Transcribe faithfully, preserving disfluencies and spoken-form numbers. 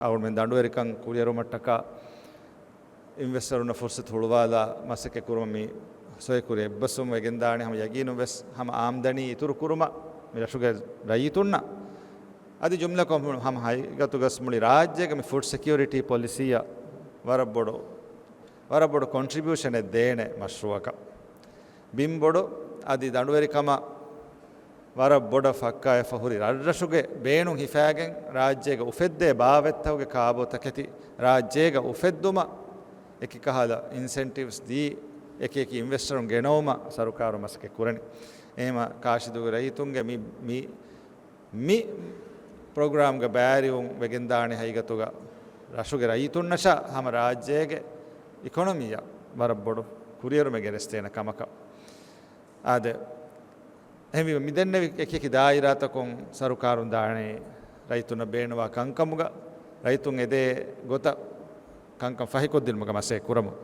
އަޅުމެން ދަނޑުވެރިކަން ކުރިއެރުމަށްޓަކާ އިންވެސްޓަރުންނަށް ފުރުސަތު ހުޅުވާލާ މަސައްކަތް ކުރުމަށް މި ސޮއި ކުރި އެއްބަސްވުން ވެގެންދާނެ. ހަމަ ޔަގީނުން ވެސް ހަމަ އާމްދަނީ އިތުރު ކުރުމަށް މި ރަށުގެ ރައްޔިތުންނަށް. އަދި ޖުމްލަކޮށް ހަމަ ހަގީގަތުގަސް މުޅި ރާއްޖޭގެ މި ފުޑް ސެކިއުރިޓީ ޕޮލިސީއަށް ވަރަށް ބޮޑު، ވަރަށް ބޮޑު ކޮންޓްރިބިއުޝަނެއް ދޭނެ މަޝްރޫއަކަށް. ބިންބޮޑު އަދި ދަނޑުވެރިކަމަށް ވަރަށް ބޮޑަށް ފައްކާވެފަ ހުރި ރަށްރަށުގެ ބޭނުން ހިފާގެން ރާއްޖޭގަ އުފެއްދޭ ބާވަތްތަކުގެ ކާބޯތަކެތި ރާއްޖޭގަ އުފެއްދުމަށް އެކި ކަހަލަ އިންސެންޓިވްސް ދީ އެކި އެކި އިންވެސްޓަރުން ގެނައުމަށް ސަރުކާރު މަސައްކަތް ކުރަނީ. އެހެމަ ކާށިދޫގެ ރައްޔިތުންގެ މި، މި، މި ޕްރޮގްރާމްގެ ބައިވެރިވުން ވެގެންދާނެ ހަގީގަތުގަ ރަށުގެ ރައްޔިތުންނަށާ ހަމަ ރާއްޖޭގެ އިކޮނޮމީއަށް ވަރަށް ބޮޑު ކުރިއެރުމެއް ގެނެސްދޭނެ ކަމަކަށް. އާދެ، އެހެންވީމަ މިދެންނެވި އެކި އެކި ދާއިރާތަކުން ސަރުކާރުން ދާނީ ރައްޔިތުންނަށް ބޭނުންވާ ކަންކަމުގަ، ރައްޔިތުން އެދޭ ގޮތަށް ކަންކަން ފަހިކޮށްދިނުމުގަ މަސައްކަތް ކުރަމުން.